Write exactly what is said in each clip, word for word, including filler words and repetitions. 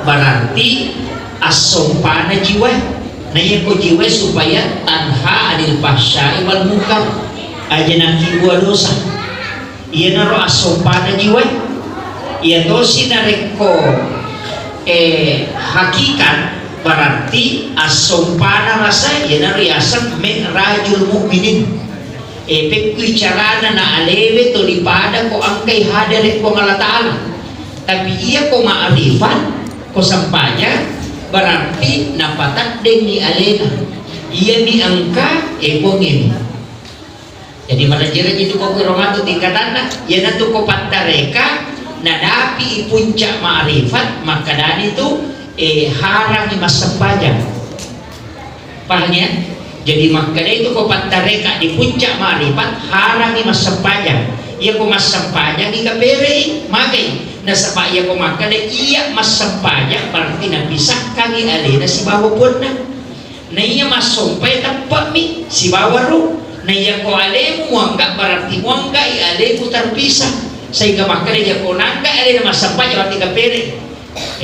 Berarti assompana jiwae. Na iyako jiwae supaya tanha anil fahsyai wal munkar, aja nakkibua dosa. Iyanaro assompana jiwae. Iyatosi narekko, eh, hakikat, berarti assompana rasa iyanaro yaseng mi'rajul mu'minin. Eh, pekkui carana na alewe toli pada ko engkai hadere Puang Allah Ta'ala. Tapi iyako ma'rifat, ko sempajang, berarti napateddengngi alena. Iyami engka, eh, Puangngemi. Jadi, maraji-raji tu ko kuro matu tingkatanna, iyanatu ko pattareka, nadapi puncak ma'rifat, makkedani tu, eh, harangi massempajang. Pahang ya? Jadi, makkeda itu ko pattareka di puncak ma'rifat, harangi massempajang. Iyako massempajang ikaperei, magai. Nasaba iyako makkeda iya massempajang, berarti napisakkangi alena sibawa puanna. Naiya massompai teppe'mi sibawa ru. Naiyako alemu muangga, berarti muanggai alemu terpisah. Sehingga makkeda iyako nangga alena massempajang, berarti kapere.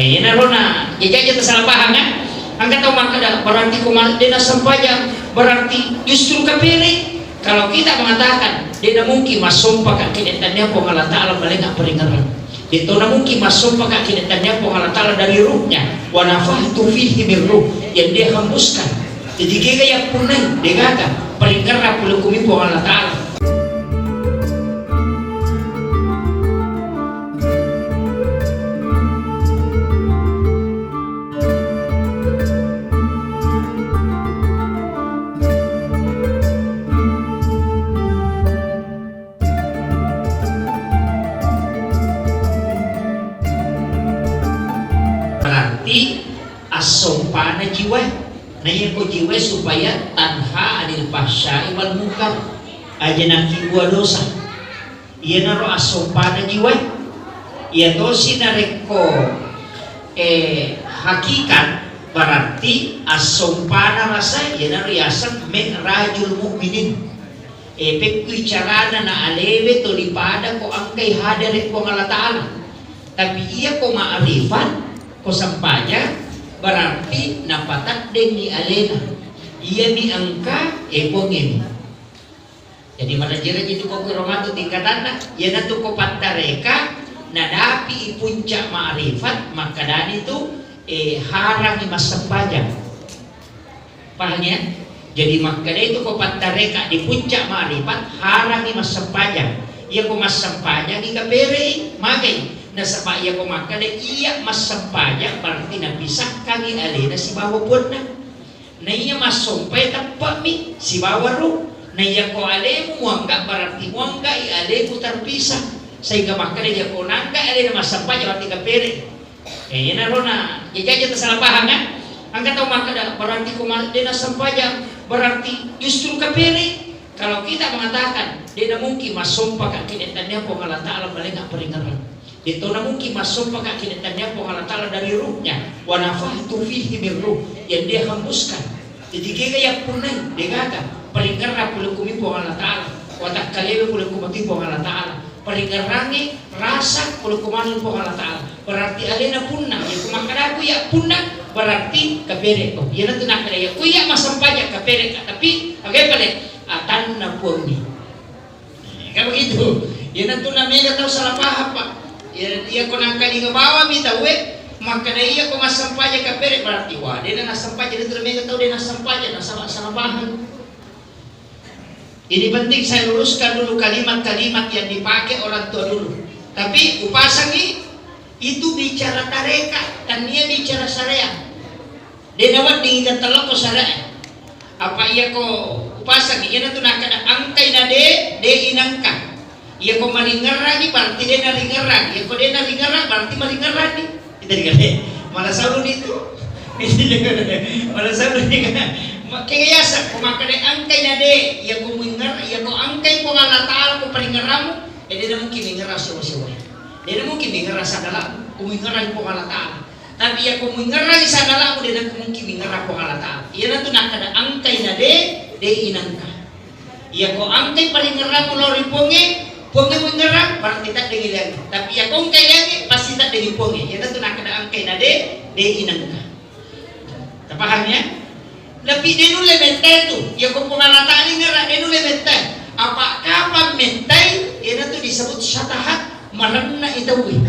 Eh, iyanaro na jajaja tasala pahang, eh? Engka tau makkeda, berarti ko ma-, de nassempajang, berarti justru kapere. Kalau kita mengatakan, de namungkin massompaka kede tannia Puang Allah Ta'ala malenga peringerang. De to namungkin massompaka kede tannia Puang Allah Ta'ala dari ruhnya. Wa nafakhtu fihi min ruh. Yang dia hembuskan. Jadi kega yang punai, degaga peringerang pulukumi Puang Allah Ta'ala. Berarti assompana jiwae. Naiyako jiwae supaya tanha anil fahsyai wal munkar. Aja nakkibua dosa. Iyanaro assompana jiwae. Iyatosi narekko, eh, hakikat, berarti assompana rasa iyanaro yaseng mi'rajul mu'minin. Eh, pekkui carana na alewe toli pada ko engkai hadere Puang Allah Ta'ala. Tapi iyako ma'rifat, ko sempajang, berarti napateddengngi alena. Iyami engka, eh, Puangngemi. Jadi, maraji-raji tu ko kuro matu tingkatanna, iyanatu ko pattareka, nadapi puncak ma'rifat, makkedani tu, eh, harangi massempajang. Pahang ya? Jadi, makkeda itu ko pattareka di puncak ma'rifat, harangi massempajang. Iyako massempajang ikaperei, magai. Nasaba iyako makkeda iya massempajang, berarti napisakkangi alena sibawa puanna. Naiya massompai teppe'mi sibawa ru. Naiyako alemu muangga, berarti muanggai alemu terpisah. Sehingga makkeda iyako nangga alena massempajang, berarti kapere. Eh, iyanaro na jajaja tasala pahang, eh? Engka tau makkeda, berarti ko ma-, de nassempajang, berarti justru kapere. Kalau kita mengatakan, de namungkin massompaka kede tannia Puang Allah Ta'ala malenga peringerang. De to namungkin massompaka kede tannia Puang Allah Ta'ala dari ruhnya. Wa nafakhtu fihi min ruh. Yang dia hembuskan. Jadi kega yang punai, degaga peringerang pulukumi Puang Allah Ta'ala. Watakkalewe pulukumi Puang Allah Ta'ala. Paringerrangngi rasa pole ko maneng Puang Allah Ta'ala. Berarti alena punna, ya ku makkadaku ya punna, berarti kapere ko. Iyanatu nakkeda ya ku ya massempajang kapere ka, tapi aga pale atanna Puangngi. Kan begitu. Iyanatu na mega tau salah paham, Pak. Ya, iya ko nangkalinga bawami tauwe, makkeda iya ko massempajang kapere, berarti wah, de na nassempajang, itu mega tau de nassempajang, nasaba salah paham. Ini penting saya luruskan dulu kalimat-kalimat yang dipakai orang tua dulu. Tapi upasangi itu bicara tareka, tania bicara syariat. De nawedding iga teloko syariat. Apa iya ko upasangi, iyanatu nakkeda engkai na de, de inangka. Iya ko maringerrangi berarti de naringerrang. Iya ko de naringerrang berarti maringerrangi. Kita dikale. Malah sauni tu. Malah sauni kan. Makkega yaseng ko makkeda engkai na de, iya ko muinger, iya ko engkai Puang Allah Ta'ala ko paringerramu, eh, de na mungkin ingerrang sewa-sewa. De na mungkin ingerrang sadala ko muingerrang Puang Allah Ta'ala. Tapi iya ko muingerrang sadala ko de na mungkin ingerrang Puang Allah Ta'ala. Iyanatu nakkeda engkai na de, de inangka. Iya ko engkai paringerrang lao ri Puangnge, Puangnge muingerrang, berarti teddengi liangnge. Tapi iya ko engkai liangnge, pasti teddengi Puangnge. Iyanatu nakkeda engkai na de, de inengka. Tapahang ya? Tapi de nulle mettai tu. Ya ko Puang Allah Ta'ala ngerra de nulle mettai. Apa kapang mettai, iyanatu disebut syatahat, marenna itawi.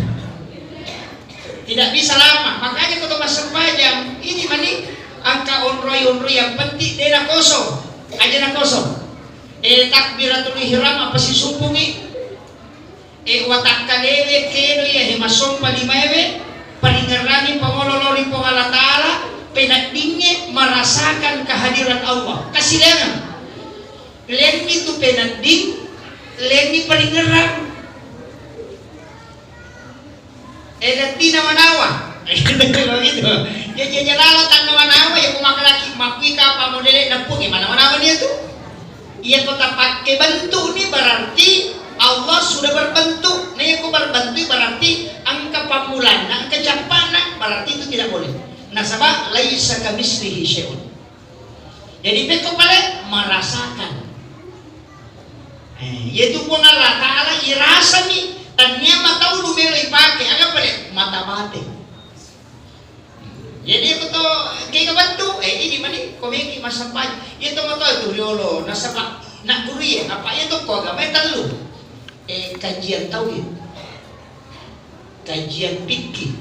Tidak bisa lama. Makanya kalau massempajang, ini mani angka onroi-onroi yang penting de na kosong. Aja na kosong. Eh, takbiratul ihram apa sisumpungi? E, watakkalewe kedo iya he massompa limaewe, paringerrangi pangolo lao ri Puang Allah Ta'ala, peneddingnge merasakan kehadiran Allah. Kasilengan. Lenni tu penedding, lenni paringerrang. E, lettina manawa. Begitu. Ya, ya, ya, lalo tanna manawa, ya, kumakalaki, makkui kapa modele neppungi, manawa-nawa nia tu. Iyako tapakke bentuk ni berarti Allah sudah berbentuk. Nah, iyako berbentuk berarti engka pammulanna, engka cappana, berarti itu tidak boleh. Nasaba laisa kamislihi syai'un. Jadi pekko pale merasakan. Eh, yaitu Puang Allah Ta'ala irasani, tania matau lu melo ipake, aga pale mata batin. Jadi aku to kega bantu, eh, ini mani, ko meki massempajang. Iya to mato itu riolo, nasaba nak guru iya, apa iya to ko agama tellu. Eh, kajian tauhid, kajian fikih,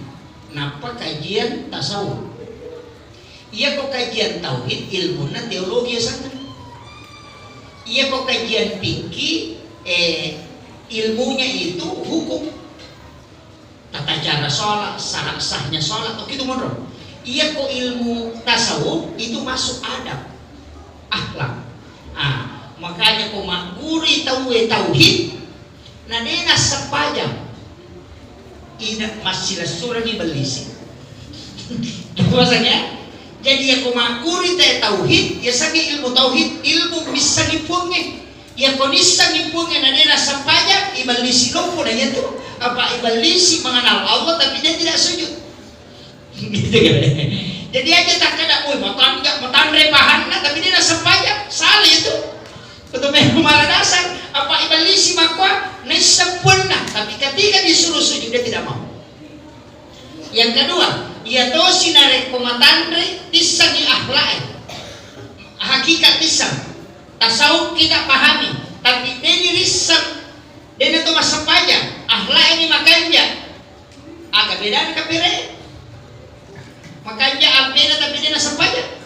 napa kajian tasawuf. Iya ko kajian tauhid, ilmuna teologi asanna. Iya ko kajian fikih, eh, ilmunya itu hukum. Tata cara sholat, syarat sahnya sholat, oke itu monro. Iya ko ilmu tasawuf itu masuk adab, akhlak. Ah, makanya ko magguru tauwe tauhid, na de nassempajang, ina massilassurangi bellisi. Maksudnya, jadi ya ko magguru te tauhid, ya sangi ilmu tauhid, ilmu missangi puangnge. Iyako nissengngi puangnge na de nassempajang, ibellisi lompo na iyatu, apa ibellisi mengenal Allah tapi dia tidak sujud. Gitu kan? Jadi aja takkeda, "Woi, matanja, matanre pahanna tapi dia nassempajang." Salah itu. Betul memang malah dasar. Apa ibellisi makkua naisseng puanna, tapi ketika disuruh sujud dia tidak mau. Yang kedua, iya tosi narekko matanre tissengngi akhlak e. Hakikat tisseng. Tasawuf kita pahami, tapi deni risseng, dena to massempajang, akhlak ini makanja. Aga bedana kapere? Makanja ampena tapi dena sempajang.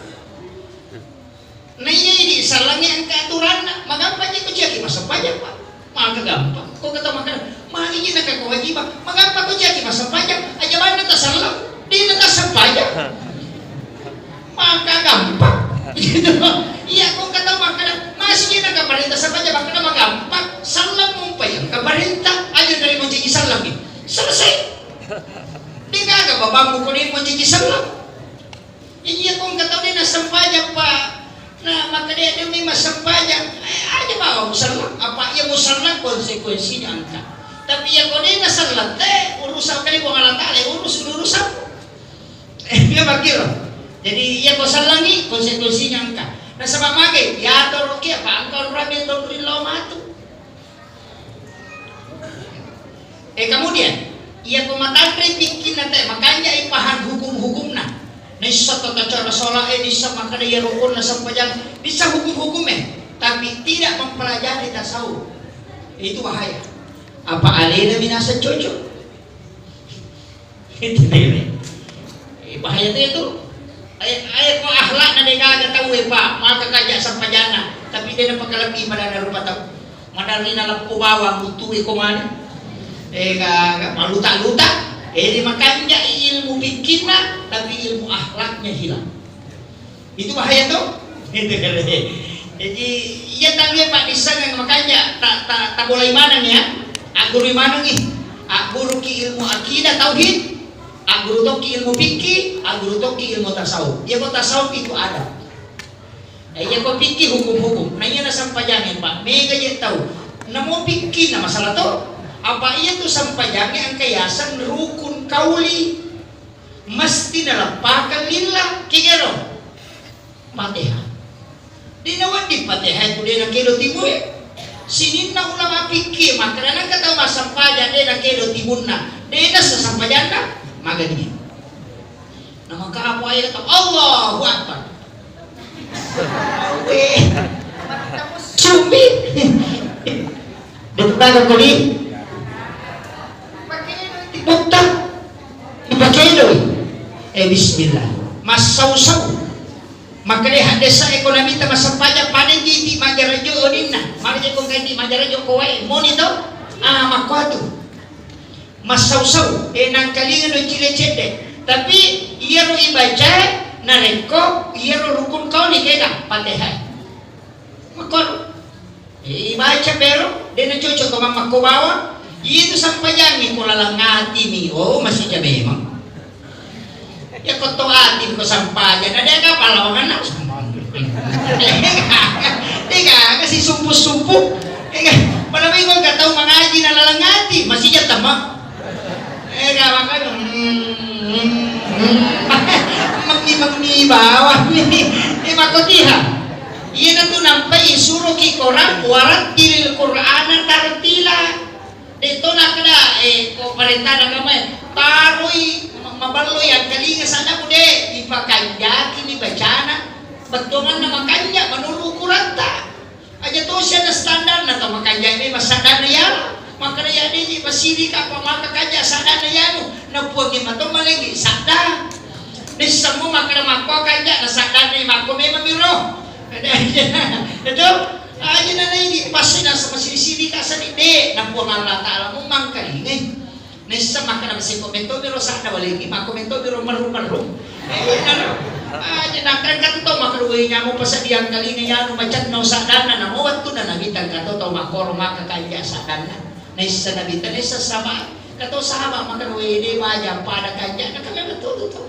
Naiya idi sallangnge engka aturanna, magampa je kuciaki massempajang, Pak. Maka gampang. Ko kata makkeda, magi je naka kewajiban, magampa kuciaki massempajang, aja banna tasallang, dena tassempajang. Maka gampang. Gitu. Iya, ko kata makkeda, masih je naka parenta sempajang, makkeda magampang, sallang mumpai engka parenta, aja dari mencuci sallang ni. Selesai. Degaga babammu ko de mencuci sallang. Iya, ko engka tau de nassempajang, Pak. Nah, makkeda demi massempajang, eh, aja bawa musalla. Apa iya musalla konsekuensinya engka. Tapi iya ko de nasallang te, urusan kali Puang Allah Ta'ala, urus urusan. Eh, iya, makkiro. Jadi iya ko sallangi konsekuensinya engka. Nasaba mage, ya toroki apa engka urang yang tau rillau matu. Eh, kemudian, iya ko matanre pikkinna te, makanja ipahang hukum-hukumna. Naisseng tata cara sholat e, naisseng makkeda iya rukunna sempajang, naisseng hukum-hukum e, tapi tidak mempelajari tasawuf. Itu bahaya. Apa alena minasa cocok? Itu deh. Eh, bahaya tu itu. Ayo, ayo ko akhlakna degaga tau e, Pak, maka kaja sempajanna, tapi de napakalebbi pada rupa tau. Madarina leppo bawang, buttui ko mani. Eh, ga, ga, maluta-luta. Eh, de makanja ilmu fikihna, tapi ilmu akhlaknya hilang. Itu bahaya to? Jadi, iya tau e, Pak, dissengngi makanja ta, ta, tabolai maneng ya. Aggurui manengngi. Agguruki ilmu akidah tauhid, agguru tokki ilmu fikih, agguru tokki ilmu tasawuf. Iya ko tasawuf itu adab. Eh, iya ko fikih hukum-hukum. Nah, iya nasempajangnge, Pak. Mega je tau. Namo fikihna masalah to. Apa iya tu sempajangnge engka yaseng rukun kauli. Mesti naleppakeng lillah, kegero. Fatihah. De nawedding Fatihah ku de nakedo timu e. Sininna ulama fikih makkeda engka tau massempajang de nakedo timunna, de nassa sempajanna, magani. Maka apa ayat Allahu Akbar. Weh. Sumbi. Detu daga kodi. Tibuta. Dipakedoi. Eh, bismillah. Massau-sau. Makkeda haddesa ekonomi ta massempajang pada titi majarajo oninna. Maraja ko kaiti majarajo ko wae. Moni to? Ah, makkuatu. Massau-sau, eh, nangkalinga no cile cedde. Tapi iyaro ibacae narekko iyaro rukun kauni kega Fatihah. Makkoro. Eh, ibaca pero, de na cocok ko mammakko bawang. Itu sampajangi ko laleng atimi. Oh, masih memang. Ya ko to ati ko sampaja, na de ka pallawanganna. De ka, ka si sumpu-sumpu. Ega, pada mai ko ka tau mangaji na laleng ati, masih ja tama. Ega, makanya, hmm, hmm, hmm. Mengi-mengi bawang ni. Eh, makotiha. Iya na tu nampai suruh ki korang, warattilil Qur'ana tartila. De'to nakkeda, eh, ko parentana agamae, taroi ma-, maballoi angkalinga sanna ku de, ipakanjaki ni bacana, bettuanganna makanja menurut ukuratta. Aja tosi ada standarna to makanja memang saddanna ya. Makkeda ya deji basiri ka apa maka kanja saddanna yanu, na puangnge mato malengi sadda. Nisseng mo makkeda makko kanja na saddanna makko memang miro. Itu aja na naidi pasti na sama siri-siri ka sani de na Puang Allah Taala mu mangkalingai. Nisseng makkeda masiko metto biro sadda walengi makko metto biro meru-meru. Eh, naro. Aja na kan katu tau makkeda we nyamo pasadiang kalinga yanu macenno saddanna na mo wettu na nabi tangka to tau makkoro maka kanja saddanna. Naisseng nabi ta naisseng sahaba. Kato sahaba makkeda we de baja pada kanja na kami betul tu.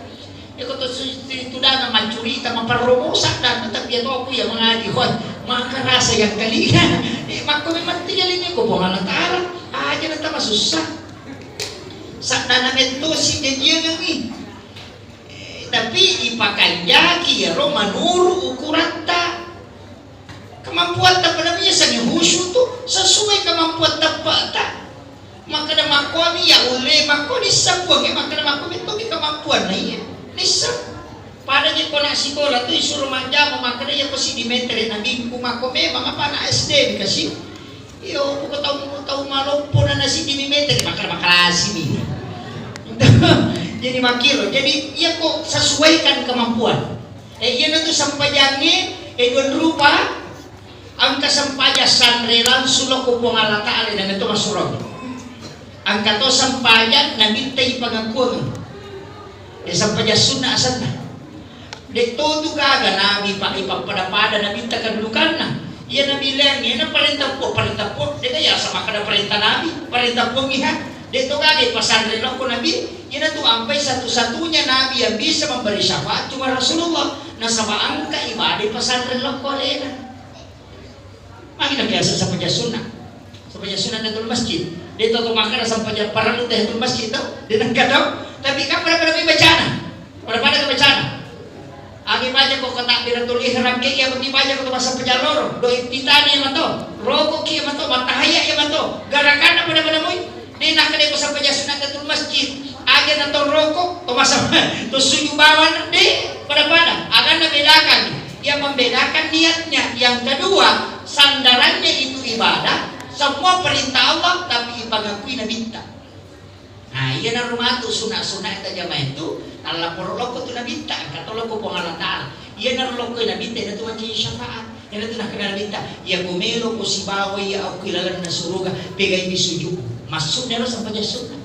Iko to su-, tu-, tudanga maccurita, maparromo saddanna, tapi iya to aku iya mangaji, hoi, maka rasa yang kalinya. Eh, makko memang tiga lini ko Puang Allah Taala, aja na tama susah. Saddana metto si janjiangengi. Eh, tapi ipakanjaki iyaro manuru ukuratta. Kemampuatta pada biasa ni khusyuk tu sesuai kemampuan teppa'ta. Makkeda makkuami ya ulle makko nisseng Puangnge, makkeda makko mettomi kemampuanna iya nisseng. Pada je ko anak sikola tu isuro majjama makkeda iya ko siddi metere nabingku makko memang apa anak S D ni kasi. Iyo, buka tau, tau maloppo na siddi metere makkeda makalasi ni. Jadi makkiro. Jadi iya ko sesuaikan kemampuan. Eh, iyanatu sempajangnge, eh, dua rupa. Engka sempajang sanre langsung lao ko Puang Allah Taala, iyanatu massurong. Engka to sempajang nabitta ipangakuang. Eh, sempajang sunna asenna. De to tu gaga nabi pa-, ipappada-pada nabitta kedudukanna. Iya nabi leang, iya na parenta Puang, parenta Puang, de ga yasa makkeda parenta nabi, parenta Puang iha. De to gaga ipasanre lao ko nabi, iyanatu ampai satu-satunya nabi yang bisa memberi syafaat cuma Rasulullah. Nasaba engka ibadah ipasanre lao ko alena. Magi na biasa sempajang sunna. Sempajang sunna tahiyatul masjid. De to ko makkeda sempajang parellu tahiyatul masjid to. De nengka to. Tapi kan pada-pada mi bacana. Pada-pada ke bacana. Agi baca ko takbiratul ihram ke iya mi baca ko to massempajang loro. Do iftitani iya mato. Roko ki iya mato. Mattahiyya iya mato. Garakanna pada-pada moi. De nakkeda ko sempajang sunna tahiyatul masjid, aja na to roko, to masa-, to sujud bawang, de, pada-pada. Aganna bedakan. Yang membedakan niatnya. Yang kedua, sandarannya itu ibadah, semua perintah Allah, tapi ipangakui nabitta. Nah, iya na rumatu sunna-sunna tajama itu, allaporo lokko tu nabitta, engka to lokko Puang Allah Taala. Iya na lokko nabitta, itu macam syafaat. Iyanatu nakkeda nabitta, iya ko melo ko sibawa iya okki lalenna suruga, pegai mi sujud. Maksudna ero sempajang sunna.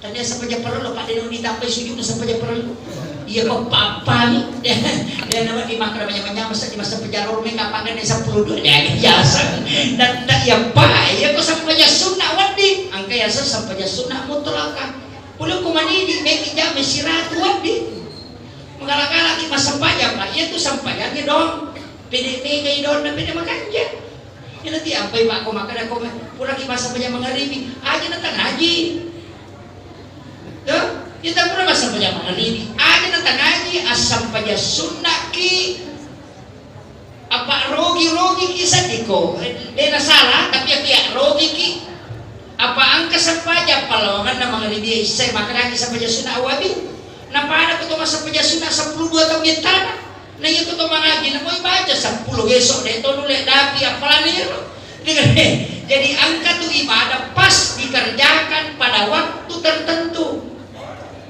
Tania sempajang parellu, Pak, de nauni tampai sujudna sempajang parellu. Iya ko pappani. De nawedding makkeda manyameng-nyameng seddi massempajang loro meka pangenne seppulo dua. De biasa. Dan tak iya, Pak, iya ko sempajang sunna wedding. Engka yaseng sempajang sunna mutlaka. Pole ko manidi meki jame siratu wedding. Magala-galaki massempajang, Pak. Iya tu sempajangnge dong. Pede megai donna pede makanja. Ina ti ampai makko makkeda ko puraki massempajang mangaribi, aja na tangaji. Tuh, kita pura massempajang mangaribi, aja na tangaji, assempajang sunnaki. Apa rogi-rogi ki seddi ko? Eh, de na salah, tapi ya, ya rogi ki. Apa engka sempajang pallawanganna mangaribi isya makkedaki sempajang sunna awabi? Napada ko to massempajang sunna seppulo dua taung ettana. Na iya ko to mangaji, na moi baca seppulo, besok de to nulle dapi apalani ro. Jadi engka tu ibadah pas dikerjakan pada waktu tertentu.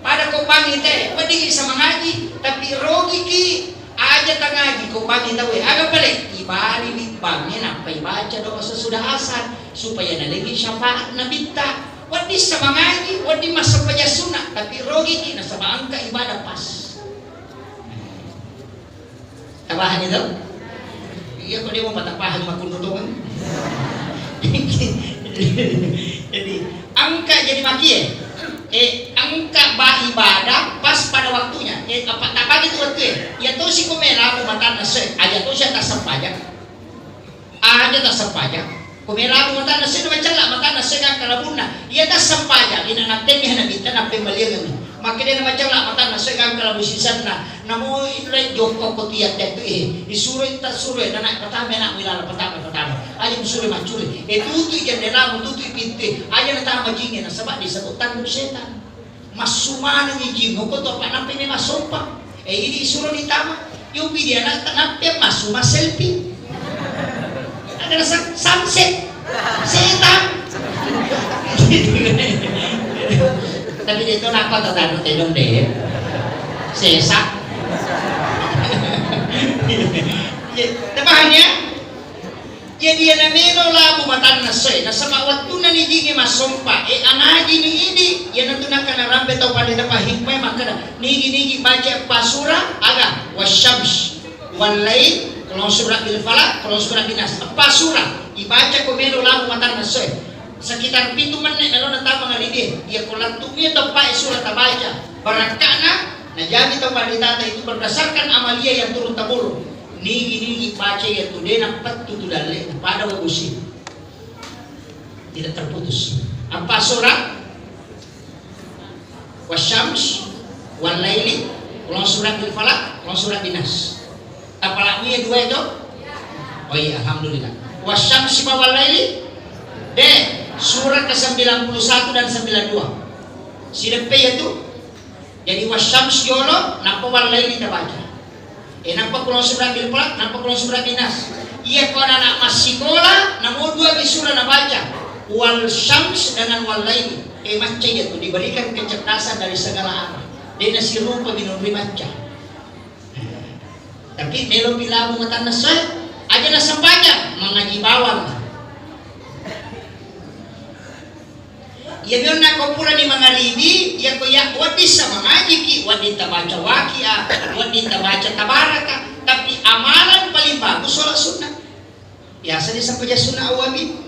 Pada ko bangi te, wedding isa mangaji, tapi rogiki aja tangaji ko bangi tawe. Aga pale? Ibali wi bangi nappa ibaca doa sesudah asar supaya nalengi syafaat nabitta. Wedding sa mangaji, wedding massempajang sunna, tapi rogiki nasaba engka ibadah pas. Tapahang itu? Iya, kok dia mau patah paham makundutungan? Jadi, engka jadi makie. Eh, engka ba ibadah pas pada waktunya. Eh, apa tak bagi tu waktu ya? Ya tu si komela aku matan nasi. Aja tu saya tak sempajang. Aja tassempajang. Ko melaku matanna, seddi macella matanna, sega kalabunna. Iya tassempajang, ina nattemmi nabitta, nappemmaliangenni. Makkedana macella matanna, sega kalabu sisenna. Namo ilai jokko ko tiang tentu, eh, isuro, tasuro, eh, nana patama, nak milala patama, patama. Aja musuro maccule. Eh, tutui jendelamu, tutui pintu. Aja natama jinge, nasaba disebut tanduk setan. Massu manengngi jingo ko to, apa nampai massompa. Eh, idi isuro ditama. Yo, bidi anak tanappe massu masselfie. Ada rasa sunset. Setan. Tapi dia itu nak kota tanu tenung deh. Sesak. Ya, paham ya? Jadi, iyana melo labu matanna essoe, nasaba wettunna nijingi massompa, e, angajini idi, iyanatu nakkana rampe tau panrita pahikmae makkeda, nigi-nigi baca eppa sura, aga, wasyams, wallail, qul a'udzu birabbil falaq, qul a'udzu birabbin nas, eppa sura, ibaca ko melo labu matanna essoe. Sekitar pitu menne melona tama ngaribie, iya ko lattu mie teppae sura tabaca, barakka'na, najami tau panritata itu berdasarkan amalia yang turun temurun. Nigi-nigi baca iya tu de nappettu tu dalle'na pada wabusi. Tidak terputus. Apa surah? Wasyams, wallaili, qul a'udzu birabbil falaq, qul a'udzu birabbin nas. Tapalak iya dua itu? Oh iya, alhamdulillah. Wasyams ma wallaili? De, surah ke sembilan puluh satu dan sembilan dua. Sideppe iya tu? Jadi wasyams jolo, nappa wallaili tabaca. E, nappa qul a'udzu birabbil falaq, nappa qul a'udzu birabbin nas. Iya ko anak-anak massikola, namo dua mi sura nabaca. Wal syams dengan wallaili. E, macca iya tu diberikan kecerdasan dari segala arah. De nasirupa minung ri macca. Tapi melo pi labu matanna essoe, aja nasempajang, mangaji bawang. Iya, mionna ko purani mangaribi, iya ko ya wedding sa mangajiki, wedding tabaca wakia, wedding tabaca tabaraka, tapi amalan paling bagus sholat sunnah. Biasa di sempajang sunnah awabi.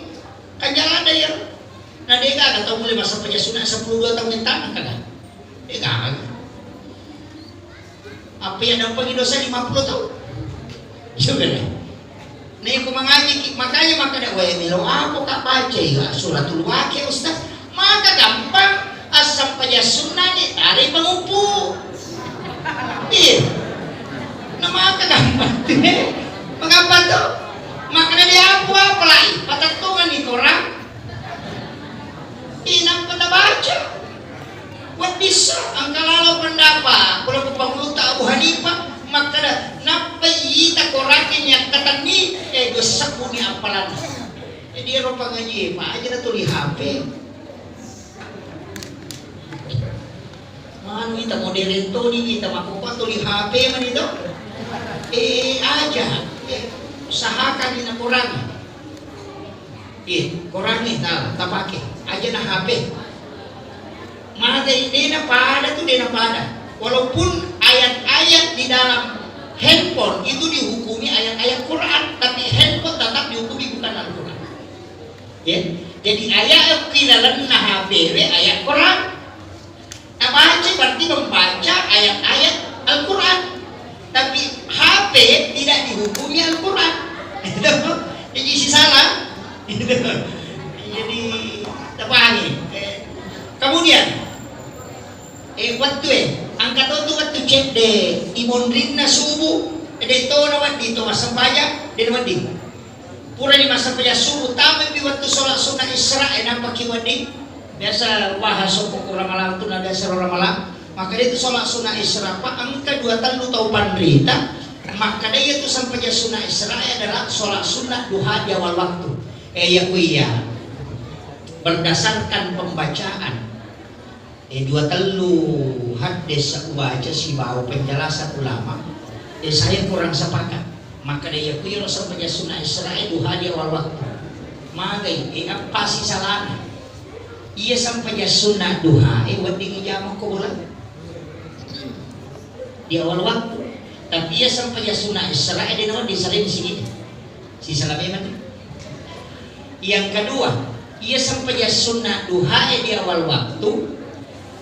Kan jalan ada ya. Nah, de gaga tau mulai massempajang sunnah seppulo dua taung mentana kada. De gaga. Apa iya dampeng dosa lima puluh taung? Iya kan? Nah, iya ko mangaji ki, makanya makkeda, "Wae, melo apa ka baca iya suratul Waqiah, Ustaz?" Maka gampang, assempajang sunnah ni tare panguppu. Iya. Nah, maka gampang. Magampang tu. Makanya dia apa apalagi? Patattongan ni korang. Inappa tabaca. Weddissa, engka lalo pendapat, pura ku pangulutta Abu Hanifah, makkeda, nappai ita koraki nyakkatenni, eh, dua sebbuni appalanna. Jadi, ero pangaji, Pak, aja na tuli H P. Manu ita modern toni, ita makkokko tuli H P mani to. Eh, aja, eh, usahakan ina korang. Iya, korangnge ta-, tapake. Aja na H P. Mate, dena pada tu, dena pada. Walaupun ayat-ayat di dalam handphone itu dihukumi ayat-ayat Quran, tapi handphone tetap dihukumi bukan Al-Quran. Ya, jadi ayat di dalamna H P we ayat Quran. Tabaca berarti membaca ayat-ayat Al-Quran. Tapi H P tidak dihukumi Al-Quran. Jadi isi salah. Jadi tapahami. Eh, kemudian, eh, wettu, eh, engka to tu wettu cedde, imonrinna subuh, eh, de to na wedding to massempajang, de na wedding. Purani massempajang subuh, tamaipi wettu sholat sunnah Isra, eh, nampaki wedding. Biasa bahas sokko ku Ramalang tu, na biasa ro Ramalang. Makkeda itu sholat sunnah Isra, Pak, engka dua tellu tau panrita, makkeda iya tu sempajang sunnah Isra adalah sholat sunnah duha di awal waktu. Eh, iya ku iya. Berdasarkan pembacaan, eh, dua tellu hadis ubaca sibawa penjelasan ulama, eh, saya kurang sepakat. Makkeda iya ku iya sempajang sunnah Isra duha di awal waktu. Magai, eh, apa sih salahnya? Iya sempajang sunnah duha, eh, wedding jama ko bola. Di awal waktu. Tapi iya sempajang sunnah Isra, eh, dena wedding sering sini. Si salah memang. Yang kedua, iya sempajang sunnah duha, eh, di awal waktu.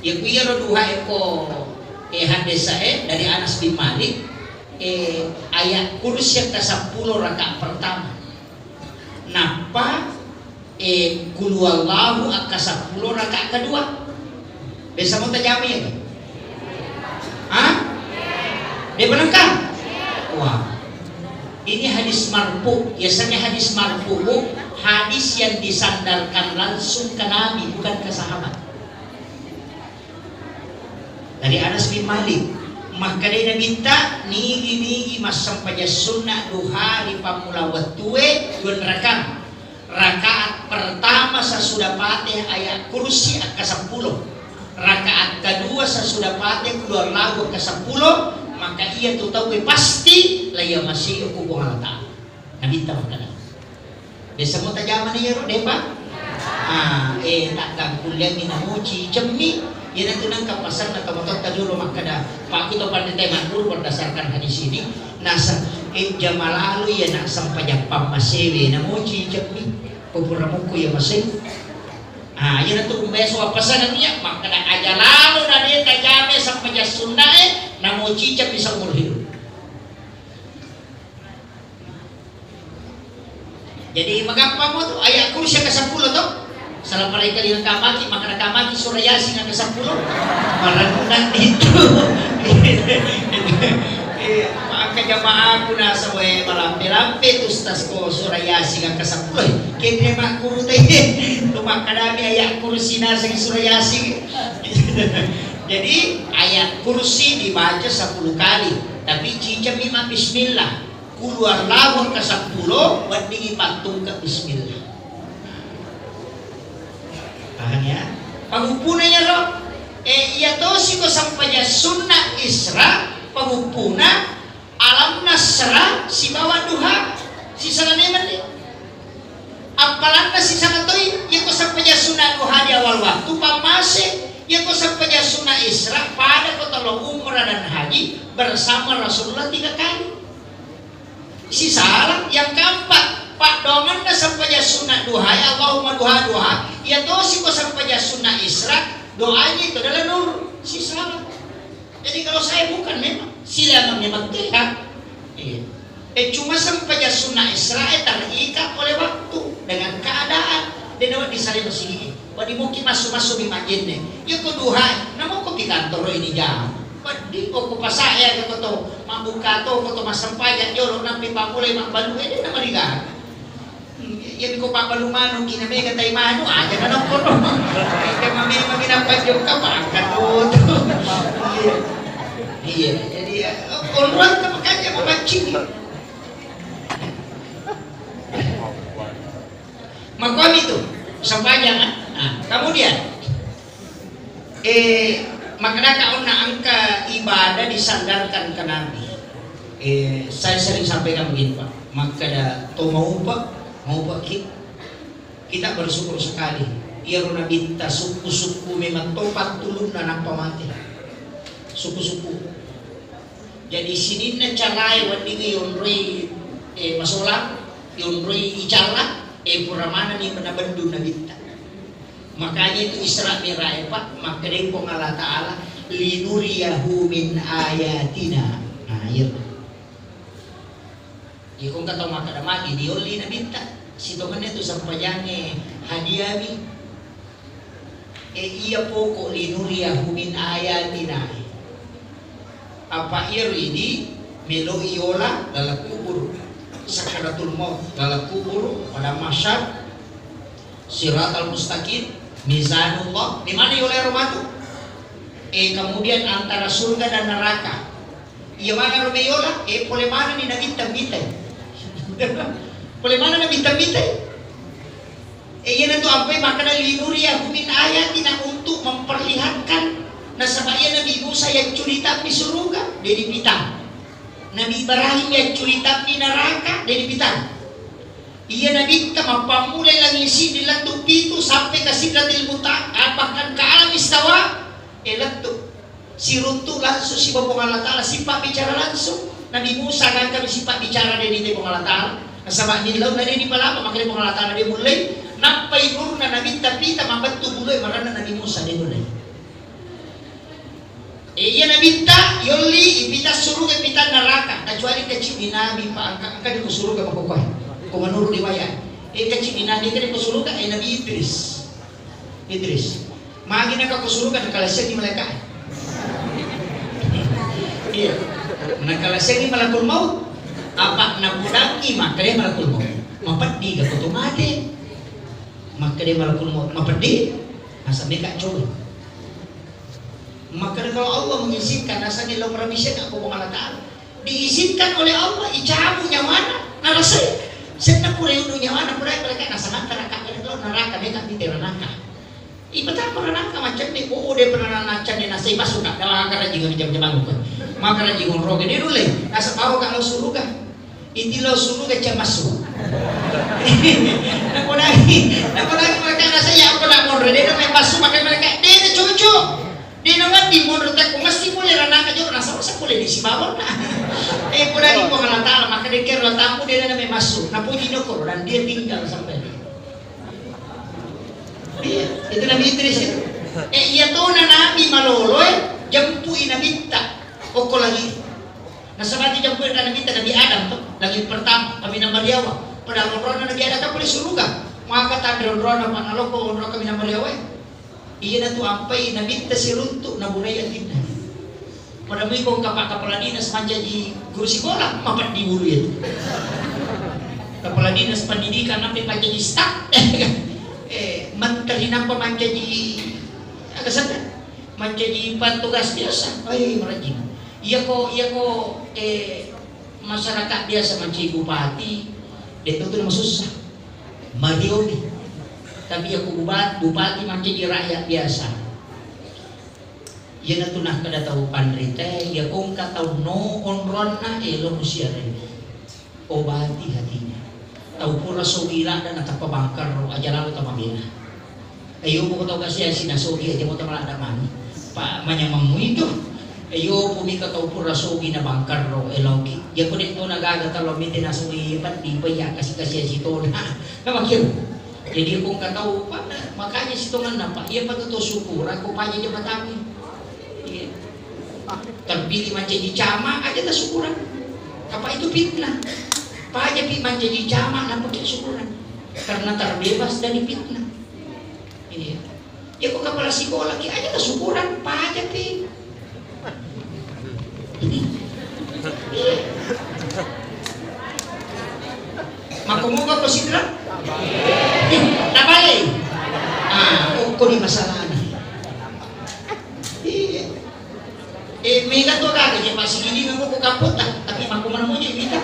Ya ku iya ro duha, eh, ko, eh, hadis, eh, dari Anas bin Malik, eh, ayat kursi yang ke sepuluh rakaat pertama. Nappa, eh, Qul huwallahu akka seppulo rakaat kedua. Biasa mau tajami itu? Hah? Dia benengkang? Wah. Ini hadis marfu. Biasanya hadis marfu, Bu, hadis yang disandarkan langsung ke Nabi, bukan ke sahabat. Dari Anas bin Malik, makkedai Nabitta, nigi-nigi massempajang sunna duha ri pammula wettue, dua rakaat. Rakaat pertama sesudah Fatihah ayat kursi akka seppulo. Rakaat kedua sesudah Fatihah Qul huwallahu akka seppulo, maka iya tu tauwe pasti la iya masih ku Puang Allah Ta'ala. Nabitta makkeda. Biasa mo tajamani iyaro, de, Pak? Ah, eh, takkang kuliami namuci cemmi. Iyanatu nengka pasanna tomatoatta jolo makkeda, Pak, ku to pandita magguru berdasarkan hadis ini, nasa, eh, jama lalo iya na sempajang pammasewe namuci cemmi. Pura mukku iya maseng. Ah, iyanatu beso appasangan iya makkeda aja lalo na de tajame sempajang sunnae namuci cemmi seumur hidup. Jadi, magappa mo tu, ayat kursi ke seppulo tu. Salah mereka yang kamaki, maka kamaki surah Yasin ke seppulo. Marenungan itu. Eh, maka jamaahku nasa we malampe-lampe tu, ustaz, ko surah Yasin ke seppulo. Kene mak guru teh. Tu maka dami ayat kursi nasa surah Yasin. Jadi, ayat kursi dibaca sepuluh kali, tapi cicami mak bismillah. Qul huwallahu ka seppulo, weddingngi pattungke bismillah. Paham ya? Panguppuna iyaro, eh, iya tosi ko sempajang sunna Isra, panguppuna Alam Nasra sibawa Duha, sisala memang ni. Appalanna sisala toi, iya ko sempajang sunna Duha di awal waktu, pammase, iya ko sempajang sunna Isra, pada ko tolo umrah dan haji bersama Rasulullah tiga kali. Sisala yang keempat, paddoangenna sempajang sunna duha, ya Allahumma duha duha, iya tosi ko sempajang sunna Isra, doanya itu adalah nur. Sisala. Jadi kalau saya bukan memang, silaman memang tidak. Iya. Eh, cuma sempajang sunna Isra, eh, terikat oleh waktu dengan keadaan. Dan di sana sini. Wadi mukki massu-massu mi majjenne. Iya ko duha, namo ko pi kantoro ini jam. Wadi ko ko pasae aga ko to, mabbuka to ko to massempajang jolo nampi pammulai mabbalu, eh, de namarigaga. Hmm, iya ko pabbalu manu ki na mega tai manu aja na nokko no. Iya mame mami nappa jokka pangkat to. Iya. Iya, jadi ya, onroang ka makanja mamaccing. Makomi tu sempajang, ah. Nah, kemudian, eh, makkeda ka onna engka ibadah disandarkan ke Nabi. Eh, saya sering sampaikan begini, Pak. Makkeda to maupa, maupa ki. Kita bersyukur sekali. Iyaro Nabitta sukku-sukku memang to pattulunna nappa mate. Sukku-sukku. Jadi sininna carae weddingngi yonroi, eh, masolang, yonroi icalla, eh, pura manenni nabendu Nabitta. Makanya itu Isra Mi'raj, Pak, makkedai Puang Allah Ta'ala, "Linuriyahu min ayatina." Nah, iya. Iya, ko engka tau makkeda magi diolli Nabitta, sitongenna tu sempajangnge hadiah mi. Eh, iya poko linuriyahu min ayatina. Apa iyaro idi meloi yola laleng kuburu, sakaratul maut laleng kuburu, padang mahsyar, siratal mustaqim, mizanullah, di mana yola ero matu? Eh, kemudian antara surga dan neraka. Iya mana ro meyola, eh, pole mana ni nabitta mitai. Pole mana nabitta mitai. Eh, iya natu ampai makana linuriyahu min ayatina untuk memperlihatkan nasaba iya Nabi Musa yang curita mi suruga, de dipita. Nabi Ibrahim yang curita mi neraka, de dipita. Iya Nabitta mappammulai langi siddi lettu pitu sampai ke Sidratil Muntaha, bahkan ke alam istawa, eh, lettu. Siruntu langsung siba Puang Allah Ta'ala, sipabbicara langsung. Nabi Musa kan kami sipabbicara dari Puang Allah Ta'ala. Nasaba ni launa de dipalapa, makanya Puang Allah Ta'ala de mullai. Nappai nurna Nabitta pita mabettu buloi maranna Nabi Musa de mullai. Eh, iya Nabitta yolli ipita suruga, ipita neraka, kecuali kecil di Nabi, Pak, angka, angka di suruga, Pak, pokoknya. Ko menurut riwayat. Eh, kecil di Nabi, kan di suruga, eh, Nabi Idris. Idris. Magi naka ko suruga, nakalaseni malaikat. Iya. Nakalaseni malakul maut. Apa napudangi, makanya malakul maut. Mapeddi ga ko tu mate. Makanya malakul maut. Mapeddi. Asa meka coba. Maka kalau Allah mengizinkan, rasanya lo permission aku Allah Ta'ala. Diizinkan oleh Allah, icabu nyawana, narasai. Senna pura yudu nyawana, pura mereka nasanganta raka, kalau neraka, mereka di neraka. Ipatama neraka macam ni, oh, dia pernah macam ni, nasai masuk, kak, dalam akar jingga jam-jam aku. Maka rajin roge dia dulu, asa bawa kalau suruga. Iti lo suruga ca massu. Napodangi, napodangi mereka nasa ya, apa nak monro, de na mai massu, maka mereka de na cocok. De na mati monro, tak mesti boleh ranaka joro, nasa masa boleh di sibawa na. Eh, podangi Puang Allah Ta'ala, maka de kero tamu, de na mai massu. Napuji nokoro dan dia tinggal sampai. Iya, itu Nabi Idris itu. Eh, iya tona Nabi malolo, eh, jempui Nabitta. Okko lagi. Nasaba dijempui Nabitta Nabi Adam to, lagi pertama, kami na mariawa. Pada onrona Nabi Adam kan pole suruga. Maka tanre onrona, Pak, naloko onro kami na mariawa, eh. Iya natu ampai Nabitta siruntu, naburai atinna. Pada mui ko kapa-, kepala dinas mancaji guru sekolah, mapeddi guru itu. Kepala dinas pendidikan, nampai mancaji staf. Eh, menteri nampa mancaji, aga senna? Mancaji petugas biasa. Oi, marajing. Iya ko, iya ko, eh, masyarakat biasa mancaji bupati, de tu tu masussa. Marioni. Tapi iya ko buba-, bupati mancaji rakyat biasa. Iyanatu nakkeda tau panritae, iya ko engka tau no onronna, elo musiarewe. Obati hatinya. Tau pura sogi ladda natappa bangkarro, aja lalo tamabena. Ayo buko tau kasiasi nasogi aja mo tamaladda mani. Pa manyamammu itu. Ayo pumika tau pura sogi na bangkarro, eloki. Iya ko de to nagaga talo mite nasogi peddi, paya kasi-kasiasi tona. Namakiru. Jadi ko engka tau pada makanya sitongenna, Pak, iya patu to syukuran ko paja jabatangnge. Iya. Terpilih mancaji camat aja ta syukuran. Apa itu fitnah? Paja pi mancaji camat, napa ki syukuran? Karena terbebas dari fitnah. Iya. Ya ko kepala sekolah ki aja ta syukuran, paja pi. Makkomoga ko sidra? Tabalei. Ah, okko ni masalahna. Iya. Eh, mega to gaga je pasigilingan ko kapotta, tapi makko mana mo je mita.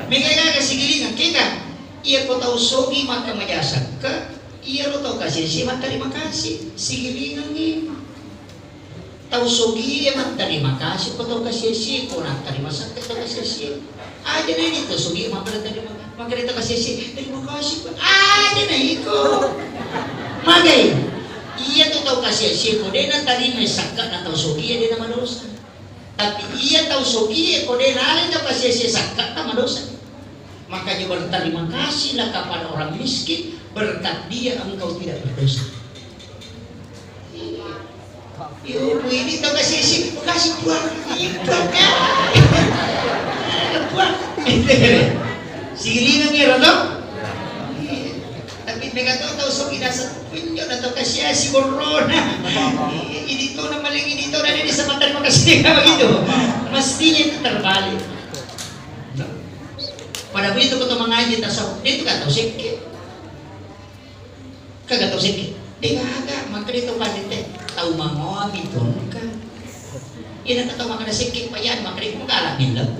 Mega gaga sigilingan, kega? Iya ko tau sogi maka majasakka, iya lo tau kasih si terima kasih, sigilingan ni. Tau sogie matterima kasih ko tau kasiesie, ko natterima sakka tau kasiesie. Aja na idi tau sogie makkeda terima, makkeda tau kasiesie, "Terima kasih, Pak." Aja na iko. Magai? Iya tu tau kasiesie ko de natarima sakka na tau sogie de na madosa. Tapi iya tau sogie ko de nalai tau kasiesie sakka ta madosa. Makanya berterima kasihlah kepada orang miskin, berkat dia engkau tidak berdosa. Iyo, Bu, ini tau kasih isi, kasih buang, buang, buang. Sigilingan ya, Roto? Tapi mega tau, tau sogi dasar, pinjau na tau kasih isi borona. Ini tau na maling, ini tau na ini sama terima kasih, begitu. Mestinya itu terbalik. Pada begitu ko to mangaji tasawuf, de tu ka tau sekke. Kaga tau sekke. De gaga, maka de tau panite. Tau mangoami tongka. Ina tau makkeda sekke payani, makkeda iku magala millau.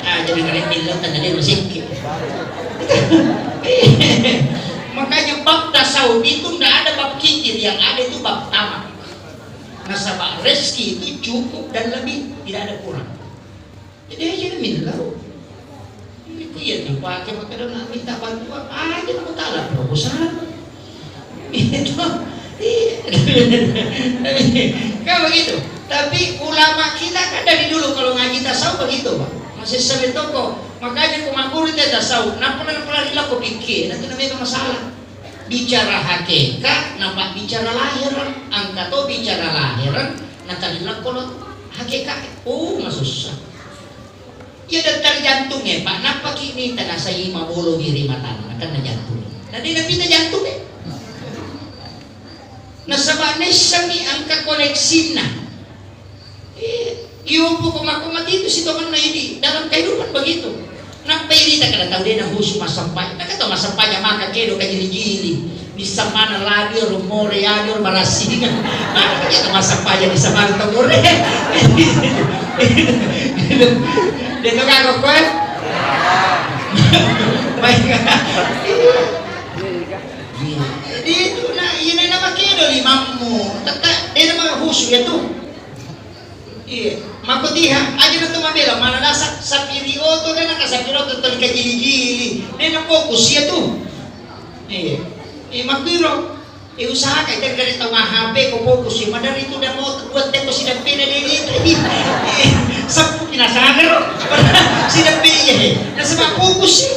Ah, jadi kare millau tanda de sekke. Makanya bab tasawuf itu ndak ada bab kikir, yang ada itu bab tamak. Nasaba rezeki itu cukup dan lebih, tidak ada kurang. Jadi aja na millau. Ini ku iya tu pake makkeda na minta bantuan, aja na kutala proposal. Itu, iya. Kan begitu. Tapi ulama kita kan dari dulu kalau ngaji tasawuf begitu, Pak. Masih sampai toko. Makanya ku magguru te tasawuf, napa na pelari lako pikir, nanti namanya masalah. Bicara hakikat, napa bicara lahir, angka to bicara lahir, na tadi lako lo hakikat. Oh, masussa. Iya, dokter jantung e, Pak, nappaki mita nasai mabolo ri matanna, kan na jantung. Na de napita jantung e. Nasaba naissengngi angka koneksinna. Eh, iyo poko makko mati itu sitongenna idi dalam kehidupan begitu. Nappa irita kada tau de nahusu massampajang. Naka tau massampajang maka kedo kajili-jili. Di samana ladi ro more yadi ro barassinga. Maka kita massampajang di samana tau more. Dia tu kagok koe. Baik. Jadi itu na ina na makedo limammu. Tetta de na mahusu ya tu. Iya, makkotiha aja na tu mabela mana dasa sapiri oto de na ka sapiri oto toli kajili-jili. De na fokus ya tu. Iya. Eh, makkiro. Eh, usahakan jangan dari tau H P ko fokus ya. Madari tu dan mau buat teko sidappena de ni. Eh, sappu pinasagar. Sidappe iya he. Nasaba fokus ya.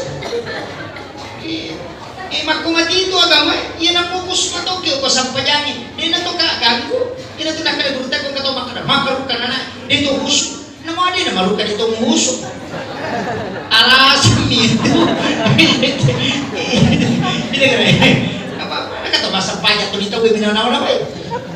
Eh, eh, makko mati itu agama, iya na fokus matoki ko sampajangi. De na to ka ganggu. Ina tu nakkeda gurutta ko kato makkeda, makkeda kanana de to husu. Namo ade na maruka de to husu. Alasan itu. Ini kare. Apa? Naka to massempajang tu di tau minang nawa-nawa.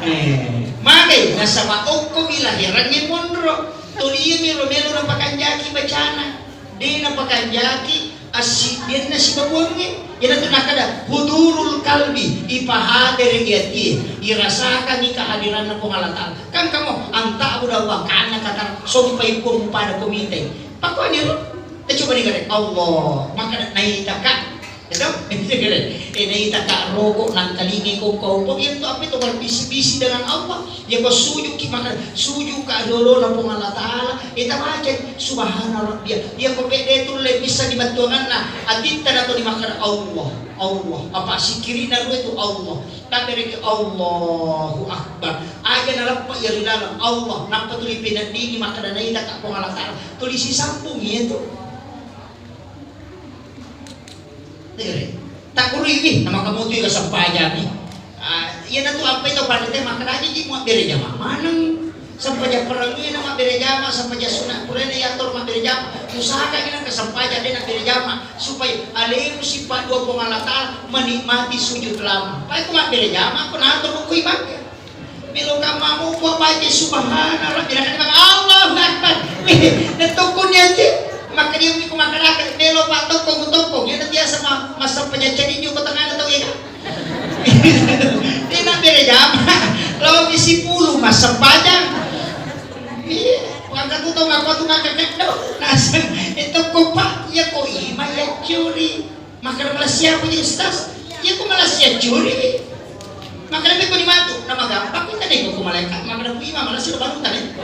Eh, magai nasaba okko mi lahirangnge monro. Tuli iya mi ro melo napakanjaki bacana. De napakanjaki assiddianna sibabuangnge. Iyanatu nakkeda hudurul kalbi, ipahadereki atie, irasakangi kehadiranna Puang Allah Ta'ala. Kan kamu anta'budallaha ka'annaka tarahu, sompai Puang pada komitai. Pakkuaniro, eh, coba digare Allah, makkeda naitaka. Betul? Eh, naitaka roko nangkalingai ko kau. Pokoknya itu apa itu berbisi-bisi dengan Allah. Iya ko sujuki maka sujuka jolona Puang Allah Ta'ala, ita bacai subhana rabbiyal. Iya ko pede tulle bisa dibattuanganna atitta nato dimakkeda Allah, Allah. Apa sikkirina dua itu Allah. Tabbereki Allahu Akbar. Aja naleppa iya ri dalam Allah. Nappa tuli peneddingi makkeda naitaka Puang Allah Ta'ala. Tuli sisambungi itu. Tere. Takkuruiwi, namaka mutui ka sempajang ni. Ah, iyanatu ampai tau panrita makkeda aja ji muabbere jama maneng. Sempajang perang iya na mabbere jama, sempajang sunat purana iya toro mabbere jama. Usahakan ina ka sempajang de na bere jama supaya alemu sipa dua Puang Allah Ta'ala menikmati sujud lama. Pai ko mabbere jama ko nato ko kui bangke. Melo kammamu ko baca subhana rabbil a'la, Allahu akbar. Wih, nettokko niati. Maka dia miko makkadaka melo pa tokko ko tokko. Iya biasa ma massempajang cadi ko tengana tau ega. Dia na bere jama. Lo mi sipulu massempajang. Iya, maka tu tau maka tu maka keddo. Naseng itu ko pa iya ko ima iya curi. Makkeda malasiaku ji Ustaz. Iya ko malasiang curi. Makkeda ko ni matu, nama gampang kita deh ko malaikat. Makkeda ku imam malasi baru tadi.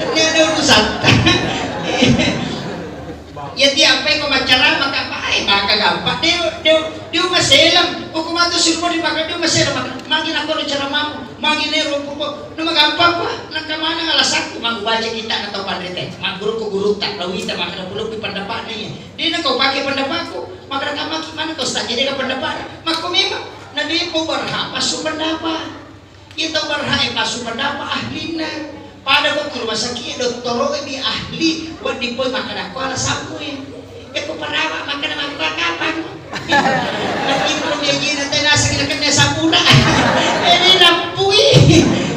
Ini ada urusan. Ya tiap apa ko macara maka apa ai maka gampang. Dia dia dia maselam. Ko matu suruh di maka dia maselam maka. Mangkin aku ada cara mau. Mangkin ero ko. Nama gampang pa. Nak kemana alasanku mau baca kita atau pandete. Mak guru ko guru tak lalu kita makkeda pulo pi pendapat nih. Dena kau pake pendapatku, makkeda maki mana kau saja dena pendapat. Makko memang, na depo berhak pasu pendapat. Iya tau berhak e pasu pendapat ahlinna. Pada ko ke rumah sakit dottoro e mi ahli, wedding poi makkeda ko alasanmu e. Iya ko perawat makkeda mabbuka kapang. Nanti perlu biaya na tena sing kena sapura. Ini lampui.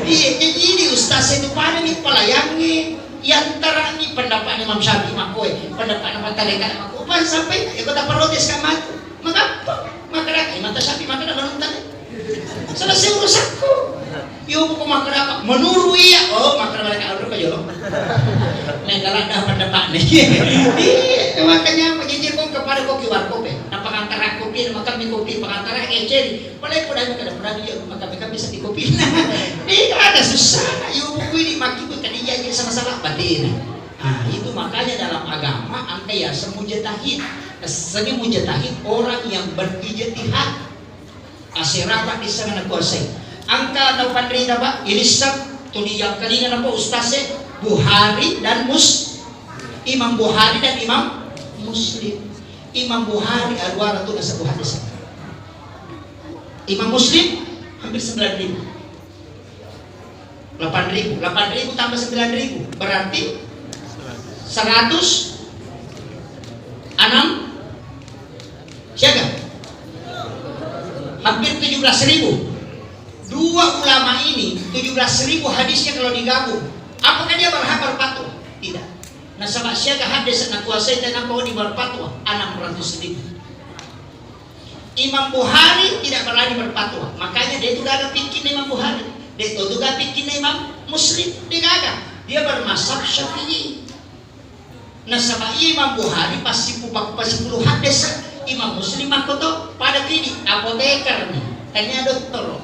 Iya, jadi ini ustaz itu pada mi pelayangi. Iyantarani pendapatna Imam Syafi'i makkoe, pendapatna Imam Tarekat makkoe, pan sampai iko taprotes ka matu. Magappa, makkeda, eh, mata Syafi'i makkeda, manung tale. Selesai urusanku. Yo, ko makkeda apa? Menurut iya. Oh, makkeda mereka, "Aduh, kau jolo." Nah, kalau ada pendapat nih. Iya, makanya apa? Jadi, kau kepada kau Q R code. Nah, pengantar kopi, maka mi kopi, pengantar kecil. Mulai pada kau kada pernah dia, maka mereka bisa di kopi. Nah, ini ada susah. Yo, buku ini makin bukan dia sama-sama batin. Nah, itu makanya dalam agama angka ya semujatahid. Seni mujatahid orang yang berijtihad. Asera, Pak, disseng nakuasai. Engka tau panrita, Pak, irisseng tuli yakkalinga napa ustaz e, Bukhari dan Mus-, Imam Bukhari dan Imam Muslim. Imam Bukhari aruara tu nasabbu hadis. Imam Muslim hampir sembilan ribu. Delapan ribu, delapan ribu tambah sembilan ribu, berarti seratus enam, siaga? Hampir tujuh belas ribu. Dua ulama ini, tujuh belas ribu hadisnya kalau digabung. Apakah dia berhak berfatwa? Tidak. Nasaba siaga hadis nakuasai tenapa di berfatwa? Enam ratus ribu. Imam Bukhari tidak berani berfatwa, makanya dia itu gaga fikihna Imam Bukhari, dia itu gaga fikihna Imam Muslim, dia gaga, dia bermazhab Syafi'i. Nasaba Imam Bukhari pasti pu-, pasti puluh hadis, Imam Muslim makkoto pada kini apoteker nih, tanya dokter.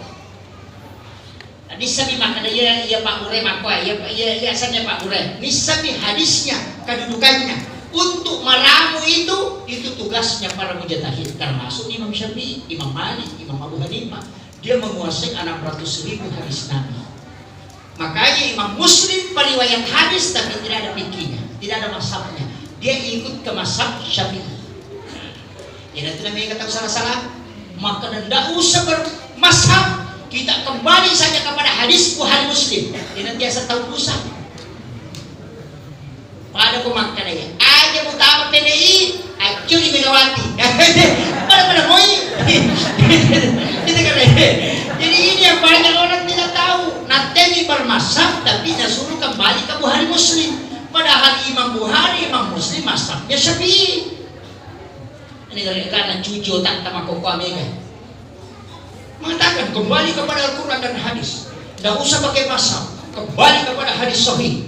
Nissabi makkeda iya, iya Pak Ure makkoe, iya, iya, iya asenna Pak Ure. Nissabi hadisnya, kedudukannya. Untuk meramu itu, itu tugasnya para mujtahid, termasuk Imam Syafi'i, Imam Malik, Imam Abu Hanifah. Dia menguasai enam ratus ribu hadis Nabi. Makanya Imam Muslim periwayat hadis tapi tidak ada fikihnya, tidak ada mazhabnya. Dia ikut ke mazhab Syafi'i. Iyanatu namanya kata salah-salah. Maka ndak usah bermazhab. Kita kembali saja kepada hadis Bukhari Muslim. Iyanatu biasa tahu usah. Pada ko makkeda ya, aja mutama P D I, accuri Megawati. Pada-pada moi. Gitu kan, ya? Jadi ini yang banyak orang tidak tahu. Nattemi bermazhab, tapi nasuruh kembali ke Bukhari Muslim. Padahal Imam Bukhari, Imam Muslim mazhabnya Syafi'i. Ini gara-gara cuci otak sama koko Amerika. Mengatakan kembali kepada Al-Quran dan hadis. Tidak usah pakai mazhab. Kembali kepada hadis sahih.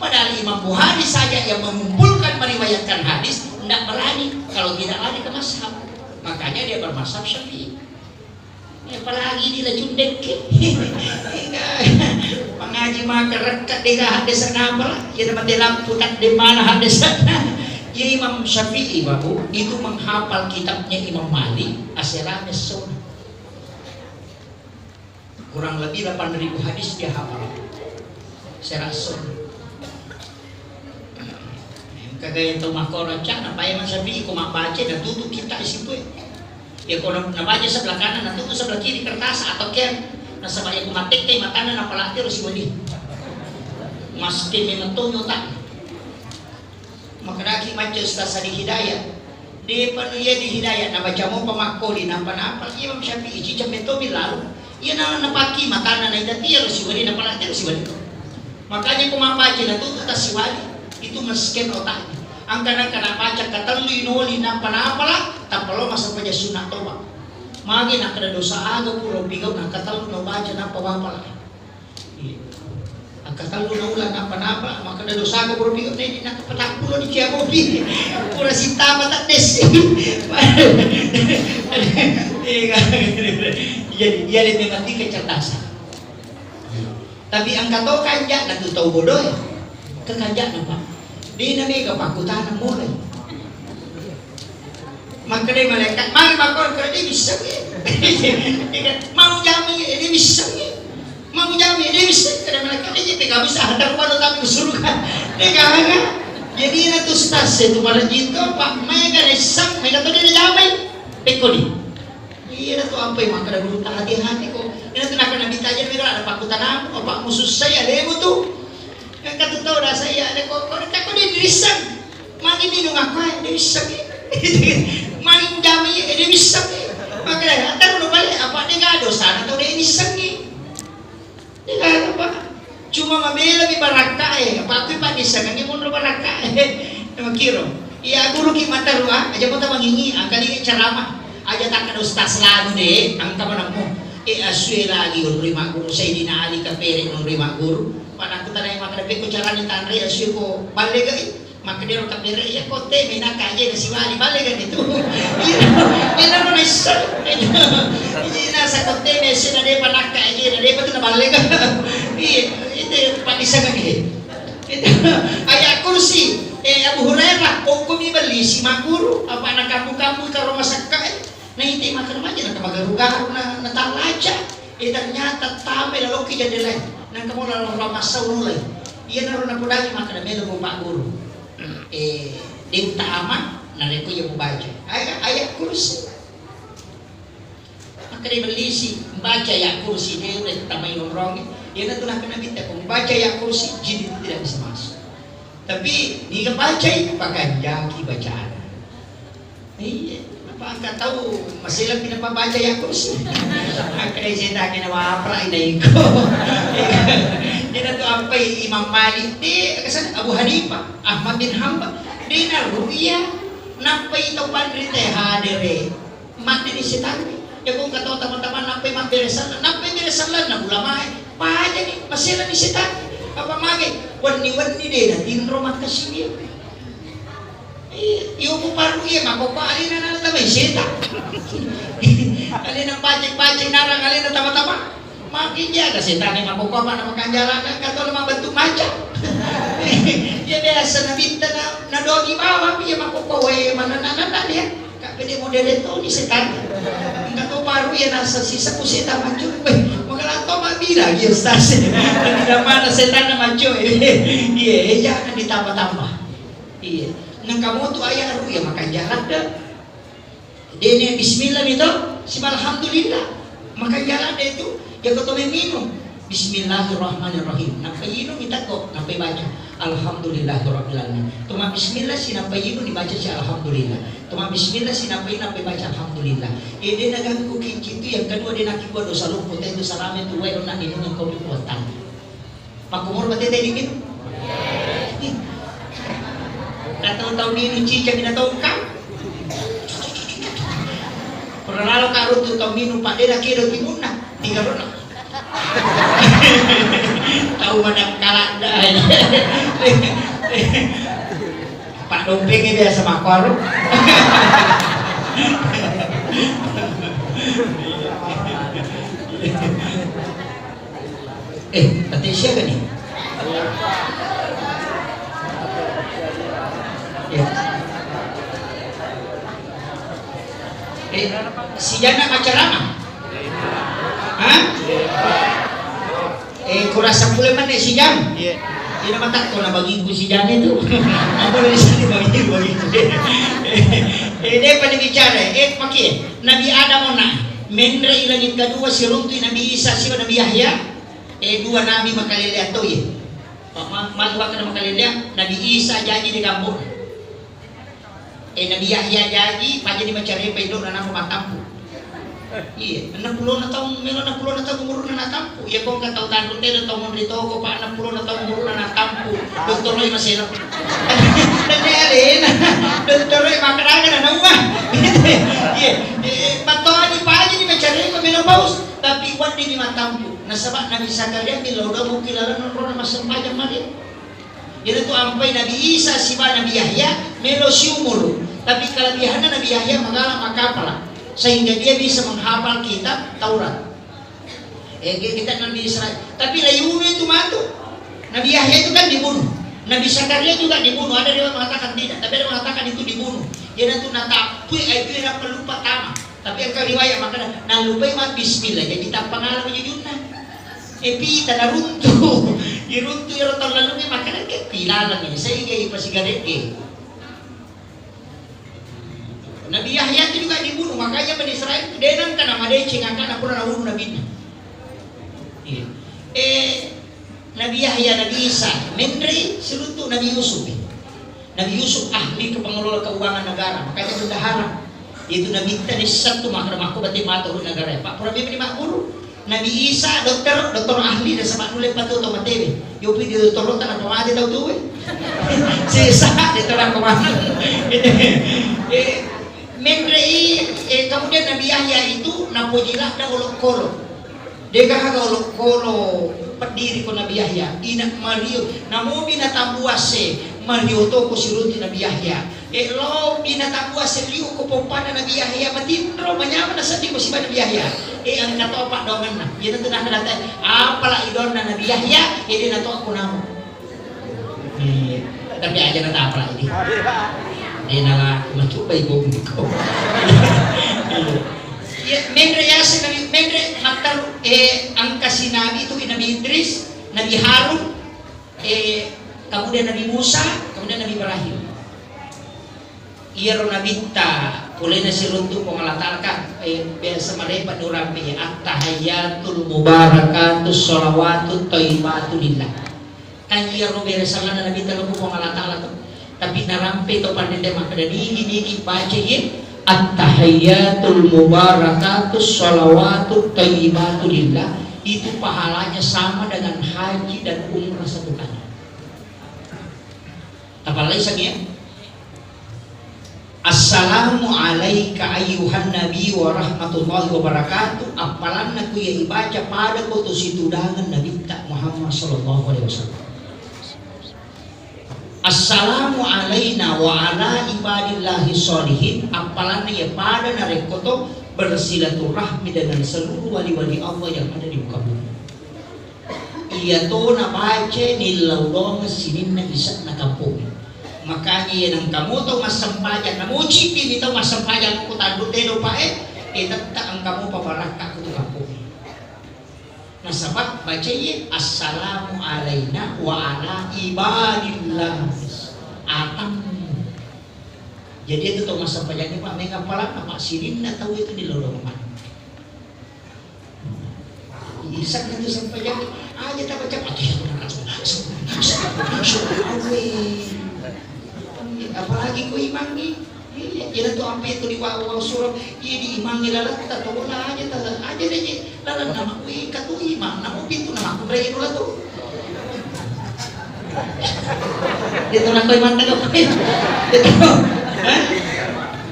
Padahal Imam Bukhari saja yang mengumpulkan meriwayatkan hadis, tidak berani kalau tidak lari ke mazhab. Makanya dia bermazhab Syafi'i. Apalagi di lajundekke. Pangaji maka rekka dega hadis napa lah. Iya nama telampu tak de mana hadis. Iya Imam Syafi'i, Bapak, itu menghafal kitabnya Imam Malik, aserame sona. Kurang lebih delapan ribu hadis dia hafal. Serason. Kagaya tau makkoro cana, pae masabi ko mabbaca dan tutup kita isi pue. Ya ko nabaca sebelah kanan, nah tutup sebelah kiri kertas atau ken. Nasaba ya ko mattekke matanna napalati ro siwali. Maske memang to nyota. Makkedaki macca Ustaz Sadi Hidayat, depa nu iya di Hidayat, nabaca mopa makkoli, nampa napal Imam Syafi'i, ciceng metto mi lalu. Iya na, napaki matanna naita tiaro siwali, napala tiaro siwali. Makanya ko mabbaca na tutu tasiwali, itu mesken otaknya. Angka nangka nabaca katellu inoli, nampa napala, tappa lo masampaja sunna toba. Magi nakkeda dosa aga pura pigau, na katellu nabaca, nampa wapala. Iya. Angka tellu naula napa-napa, makkeda dosaga pura piga, nedi nangka patappulo ni cia kopi. Pura sitama taddes. Iya, kan? Jadi, iya, lebih penting kecerdasan. Tapi angka to kanja'na tu tau bodoh, ya. Ke kanja'na, Pak. Dena mega pakkutana mulai. Makkedai malaikat, "Magi makkoro?" Keda, "De' wissengngi." Mau jami, "De' wissengngi." Mau jami, "De' wissengngi." Keda malaikat, "De' je pega bisa hantar wano tapi ke surga." De' gaga. Jadi ina tu stas itu marajin tu, Pak, mega ressang, mega tu de' jamai. Pekko di. Iya tu apa yang makkeda guru tak hati-hati kok. Ina tu nakana bita aja mega ada pakkutanamu, apa musuh saya lemu tu. Engka tu tau rasa iya, ada kok, kok, kok, kok de' dirisseng. Magi minung aku, eh, de' wissengngi. Magi jami, eh, de' wissengngi. Makanya, antar lu balik, apa de' gaga dosana tau de' wissengngi. De' gaga apa. Cuma mabela mi barakka, eh, apa aku pak wissengngi monro barakka, eh. Makiro. Iya guru ki mataru, ah, aja kota mangingi, angkali ceramah. Aja tak ada ustaz selalu de', angka manammu. E, asue lagi onroi magguru, Sayyidina Ali kapere onroi magguru. Panaku tanai makkeda, "Pekko carani tanre asue ko ballegai?" Makkedaro kapere, "Iya ko teme nakkaje nasiwali ballega itu." Iya, iya naro naisseng. Iya nasa ko teme asue na depa nakkaje na depa tu naballega. Iya, itu padisengeng he. Itu ayat kursi. Eh, Abu Hurairah, okkomi bellisi magguru, apa na kambu-kambu karo masakka e. Naite makkeda maja na kamagaru-garu na, natallaca. E, ternyata tamai laloki jendelae. Nangka mo lalo ramassau nulai. Iyanaro napodangi makkeda melo mo pagguru. E, de uttama narekko iya mubaca. Ayat, ayat kursi. Makkeda bellisi, baca ayat kursi, de utamai nonrongi. Iyanatu nakkeda Nabitta, ko mubaca ayat kursi, jin itu tidak bisa masuk. Tapi niga bacai, pakanjaki bacana. Iya, apa engka tau maselang pi napabaca ayat kursi? Makkedai setangnge, "Nawapra ina iko." Iyanatu ampai Imam Malik, de, kesan Abu Hanifah, Ahmad bin Hanbal, de naru'ya nappai tau panrita hadere. Maddeni setangnge. Iya ko engka tau tama-tama nappai mabbere sallang, nappai bere sallanna ulamae. Pajani, maselani setangnge. Apa magai? Wenni-wenni de natinro makkasiwiang. Iya, iya, upaparu iya, makkokko alena natamai setang. Alena paceng-paceng narang, alena tama-tama. Makkija aga setangnge makkokko apa na makanjala, engka tona mabbentuk macan. Iya, biasa Nabitta na, nadoangi bawang, iya makkokko, wae, manenna-nenna dia. Ka pede modele toni setangnge. Engka to baru iya nasa sisebbu setang maccoi. Weh, magala to mabbilang iya ustaz. Tidak mana setanna maccoi. Iya, eh, jangan ditambah-tambah. Iya. Nengka motu ayat ru'ya makanjala de. Dene bismillah mito, siba alhamdulillah. Makanjala de tu, iya ko to memminung. Bismillahirrahmanirrahim. Nappa inung itakko, nappa ibaca. Alhamdulillahirabbil alamin. Toma bismillah si nappa inung ibaca si alhamdulillah. Toma bismillah si nappa inung nappa ibaca alhamdulillah. E, de naganggu kincitu, yang kedua de nakibua dosa lompo, te dosa rame tu wae onna inung kopi kuatang. Makkumuru matete dingin. Kata tau minung cica mina tongkang. Pura lalo ka runtu tau minung, Pak, de nakedo timunna. Tiga rona. Tau madang kaladda. Pak dompengnya biasa makkoro. Eh, tette siaga ni? Ya. Eh, sijana macarama? Hah? Eh, kurasa pule menne sijam? Iya. Ina matakko na bagiku sijana itu. Apa dari sini bagi, bagi. Eh, dia pada bicara, eh, pakai Nabi Adam ona. Menre i langit kedua, siruntui Nabi Isa siba Nabi Yahya. Eh, dua nabi makaleleang to, iye. Ma-, ma-, magi makkeda makaleleang, Nabi Isa jaji de gambokna. Eh, Nabi Yahya jaji, pajani macarepa indo'na nappa mattampu. Iye, enneng pulona taung, melo enneng pulona taung umuruna nattampu. Iya, ko engka tau tanru tena tau monri toko, pa enneng pulona taung umuruna nattampu. Doktoroi masero. Tenne alena. Doktoroi makkeda aga na naua. Iye, eh, mattoani pajani macarepa menopause, tapi weddingngi mattampu. Nasaba Nabi Zakaria millau dong mukki lalenna onrona massempajang Maria. Iyanatu ampai Nabi Isa siba Nabi Yahya melo siumuru. Tapi kelebihanna Nabi Yahya magala makkapala, sehingga dia bisa menghafal kitab Taurat. Eh, ki-, kitab Nabi Israel. Tapi layuni itu matu. Nabi Yahya itu kan dibunuh. Nabi Zakaria juga dibunuh. Ada riwayat mengatakan tidak, tapi ada mengatakan itu dibunuh. Iyanatu natappui, eh, itu yang perlu pertama. Tapi engka riwayat makkeda, nallupai mabbismillah, jaji tappa ngalami jujunna. E, pita naruntu. Iruntu iyaro tau lalungnge makkeda, ke pilaleng, sehingga ipasigare'e. Nabi Yahya itu juga dibunuh, makanya Bani Israel itu de nengka namadeceng angkana pura nabunuh nabinna. Iya. Eh, Nabi Yahya, Nabi Isa, menrei siruntu Nabi Yusuf. Nabi Yusuf ahli ke pengelola keuangan negara, makanya bendahara. Itu Nabi kita di satu makro makro bate mato negara. Pak pura bebe di makmuru. Nabi Isa dokter, dokter ahli dan sama nulle patu atau matewe. Yopi di dokter tanpa mate tau tuwe. Sisa di terang kemana? Eh, menrei, eh, kemudian Nabi Yahya itu napoji ladda olokolo. Degaga olokolo peddiri ko Nabi Yahya, ina mario, namobi natambuasse, mario toko siruntu Nabi Yahya. E, lo ina tambuasse liu ko poppada Nabi Yahya, matinro, manyameng nasedding ko siba Nabi Yahya. E, engka to paddoangenna. Iyanatu nakkeda te, apala idonna Nabi Yahya, e, de nato ko namo. Iya, tapi aja na tapra ini. Dia nala mencoba ibu buko. Iya, menre yaseng nabi, menre mattaru, eh, angkasi nabi itu Nabi Idris, Nabi Harun, eh, kemudian Nabi Musa, kemudian Nabi Ibrahim. Iyaro nabitta polena siruntu Puang Allah Ta'ala kan, eh, biasa marepa diurampe, "At-tahiyyatul mubarakatus shalawatut thayyibatu lillah." Kan iyaro bere sallana nabitta loko Puang Allah Ta'ala tu. Tapi narampe to pandete makkeda, "Nigi-nigi baca iye, at-tahiyyatul mubarakatus shalawatut thayyibatu lillah," itu pahalanya sama dengan haji dan umrah satu kali. Tapalesang ya. "Assalamu alaika ayyuhan nabi wa rahmatullahi wa barakatuh." Appalanna ku iya ibaca pada ko to situdangan Nabitta Muhammad sallallahu alaihi wasallam. "Assalamu alaina wa ala ibadillahi sholihin." Appalanna iya pada narekko to bersilaturahmi dengan seluruh wali-wali Allah yang ada di muka bumi. Iya to nabaca nillau doang sininna ise'na kampongnge. Makanya iya nengka mo tau massempajang, namo cippi mi tau massempajang ko tandu telo pa e, e tetta engka mo pabarakka ko tu kampongnge. Nasaba baca iye, "Assalamu alaina wa ala ibadillah." Atam. Jadi itu tau massempajang ini, Pak, mega palang apa sininna tau itu nillau doang. Isakna tu sempajang, aja tabaca, "Fatihah tu nakaso." Apalagi ko imangngi. Iya, iya tu ampe tu di wa-, wa surau, iya di imangngi laletta tola aja ta, aja deh je. Lalenna makku ika tu imang, namo pintu na makku bre dola tu. Itu nakoi mata kau. Itu. Hah?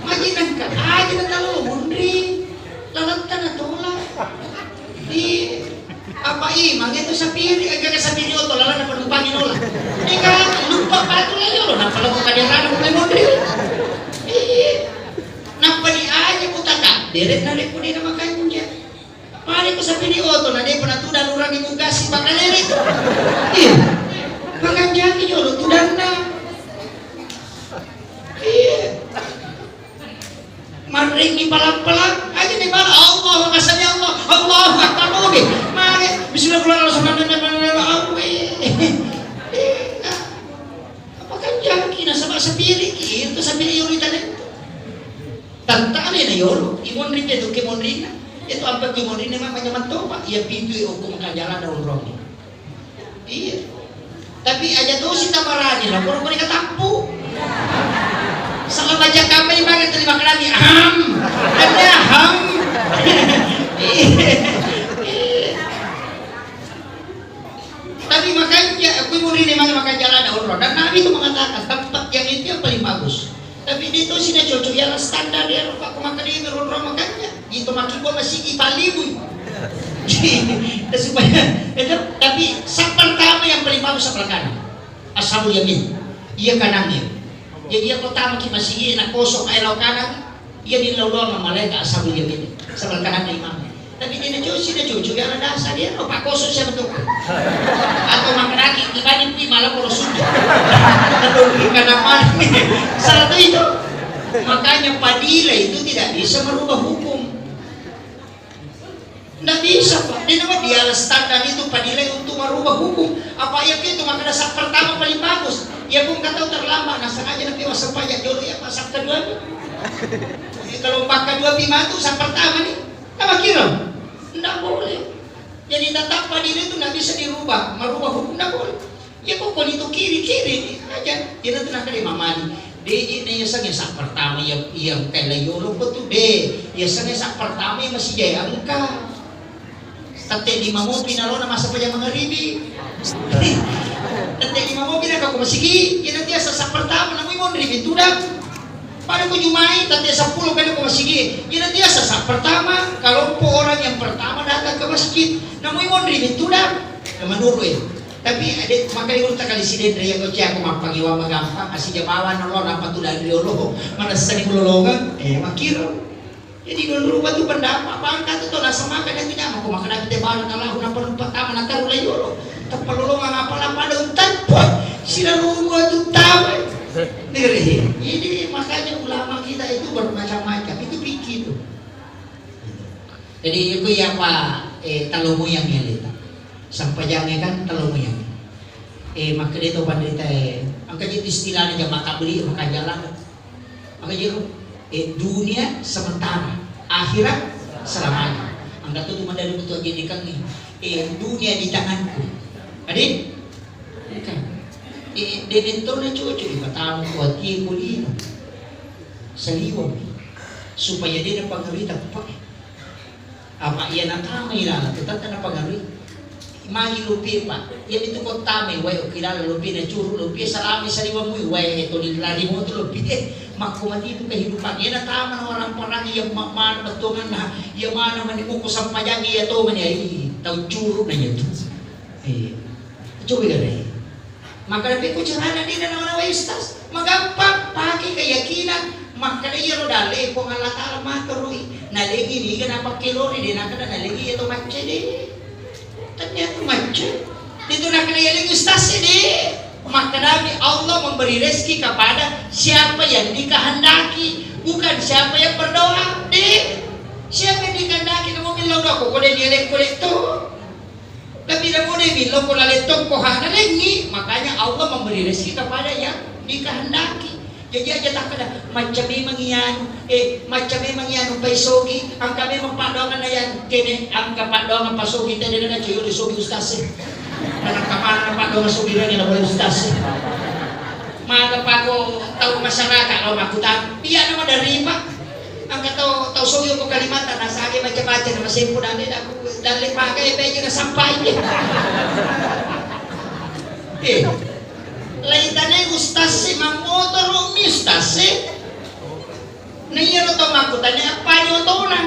Maji nengka, aja na talo munri. Laletta na tola. Di apa i, mangge tu sapiri, aga ke sapiri oto, lala na penumpangi nola. Ika lupa patu la yolo, na pala ko kaderana mulai mondri. Iya. Nappa di aja kutaka, deret na rekko de na makanja. Pare ko sapiri oto, na de pernah tuda lurang di mugasi bakal deret. Iya. Makanjaki yolo tudanna. Iya. Marrengi palang-palang, aja ni bala, Allahu Akbar, sami Allah, Allahu Akbar, oke. Mare, bismillahirrahmanirrahim, Allahu Akbar. Apa kan jangki, nasaba sapiriki, itu sapiri yuri tadi. Tantane na yolo, imonri itu ke monrina. Itu ampe ke monrina, mak, manyaman toba, iya pintu, iya hukum kan jalan daun romi. Iya. Tapi aja tosi tabarani, lapor ko dikatappu. Salah baca kami, mari terima kalami. Aham. Ada aham. Iya. Tapi makanya, aku mau ini, mari makanya jalan, Allah. Dan Nabi itu mengatakan, tempat yang itu yang paling bagus. Tapi dia itu sini cocok, yang standar dia, Pak, aku makan ini, orang makanya. Itu makin gua masih ipalibui. Supaya, itu, tapi sak pertama yang paling bagus sebelah kanan. Ashabul Yamin. Iya kanannya. Jadi, iya kota maki masih iya, na kosong air laut kanan. Iya di laut doang malaika Ashabul Yamin. Sebelah kanan imamnya. Tapi dia na cuci, na cuci, yang ada asal dia, no, Pak, kosong siapa tuh? Atau makan lagi, tiba di pi malah kalau sujud. Atau di kanan mana? Salah tuh itu. Makanya padilah itu tidak bisa merubah hukum. Ndak bisa, Pak. Dia nama dia standar itu padilah untuk merubah hukum. Apa iya itu maka dasar pertama paling bagus. Ya pun kata terlambat, nah sengaja nanti masa pajak dulu ya, Pak, sab kedua. Jadi kalau empat kedua pi matu, sab pertama nih. Apa kira? Ndak boleh. Jadi tetap padilah itu ndak bisa dirubah, merubah hukum ndak boleh. Iya, pokoknya itu kiri-kiri aja. Iya, itu nakale mamani. Deje na iya sange sak pertama iya, iya kella yolo ko tu de. Iya sange sak pertama iya masih jaya engka. Tette lima mopi nalona masa paja mangaribi. Tette lima mopi na kau masigi. Iya nanti asa sak pertama namui monri pintu dang. Pada ko Jumai, tette seppulo kali ko masigi. Ina dia sasa pertama, kelompok orang yang pertama datang ke masjid. Namoi monri itu dah. Menurut eh. Tapi ada makanya urut kali siden ria ko cia ko mappangiwa magampang, asi jabawan Allah napa tu dari Allah. Mana seni melolongan, eh makiro. Jadi dulu rupa tu pendapat bangka tu tona semaka dan tidak mau makan tapi tebaran Allah napa lupa taman nataru lai yolo. Tepalolongan apa lah pada untan pun. Sila rupa tu taman. Jadi makanya ulama kita itu bermacam-macam, itu fikih tu. Jadi itu ya apa, eh, talomo yang ya leta. Sampajangnya kan talomo yang. Eh, makkeda to panrita, eh, engka je istilahnya jama kabeli maka jalan. Maka je, eh, dunia sementara, akhirat selamanya. Engka tu madari betul aja dikangi. Eh, dunia di tanganku. Ade? Bukan. Eh, de mentona cucu di matamu kuatie kulino. Saliweng. Supaya de napangerita, Pak. Apa iya natamai lala, tetap napangerui. Magi lupi, Pak. Iya itu kok tamai, wae, oki lala lupi, na curu lupi, salami saliweng mui, wae, to di lari motor lupi, eh, makko mati itu kehidupan. Iya natama orang perang, iya ma-, mana betongan, nah, iya mana mani muko sampajang, iya to mani, ai, tau curu nanya tu. Iya. Coba gare. Maka lebih ku carana dina nawa-nawai ustaz. Magampang, pakai keyakinan. Maka iya ro dalle Puang Allah Ta'ala materui. Nalengi niga napakkelori de nakada nalengi iya to macce de. Ternyata macce. Itu nakada iya lengi ustaz de. Maka Nabi Allah memberi rezeki kepada siapa yang dikehendaki, bukan siapa yang berdoa. De. Siapa yang dikehendaki namo billo doa ko kode dia lekko letto. Tapi namu de billo ko lale tokko hana lengi, makanya Allah memberi rezeki kepada yang dikehendaki. Jadi aja tak ada macam memang ianu, eh macam memang ianu pai sogi, angka memang padongan na yang kene angka padongan pasogi tadi na cuyo di sogi ustaz eh. Karena kamana padongan sogi na boleh ustaz eh. Maka pako tau masyarakat lo makutan, iya nama dari pak. Angka tau, tau sogi ko Kalimantan, nasage macam-macam, nama sempo dalle, daku, dalle pakai, peje na sampai. Eh, laitanai ustaz si, mammotoro mi ustaz si. Na iya ro tau makkutanya, apa ni otona?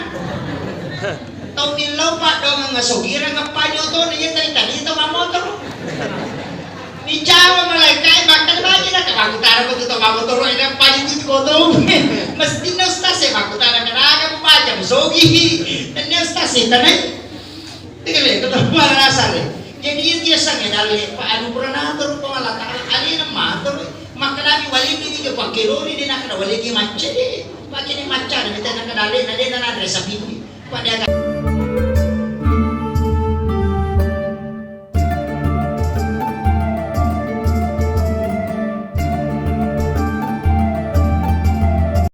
Tau millau paddoangeng asogirang, apa ni otona? Iya tadi-tadi tau mammotoro. Bicara malaika e makkeda baji na kapakkutana ko tu tau mammotoro e nappa di tu koto. Mestinna ustaz e makkutana kanaga mubaca musogi. Tennia ustaz e tanai. Tegale ko tau marasa le. Jadi iya biasa ngedalle pa anu pura natoro ko Allah Ta'ala alena matoro. Makkedami walengi ni ke pakkelori de nakkeda walengi macca de. Pakkeni macca de mita nakkeda alena de na nanre sapi. Pada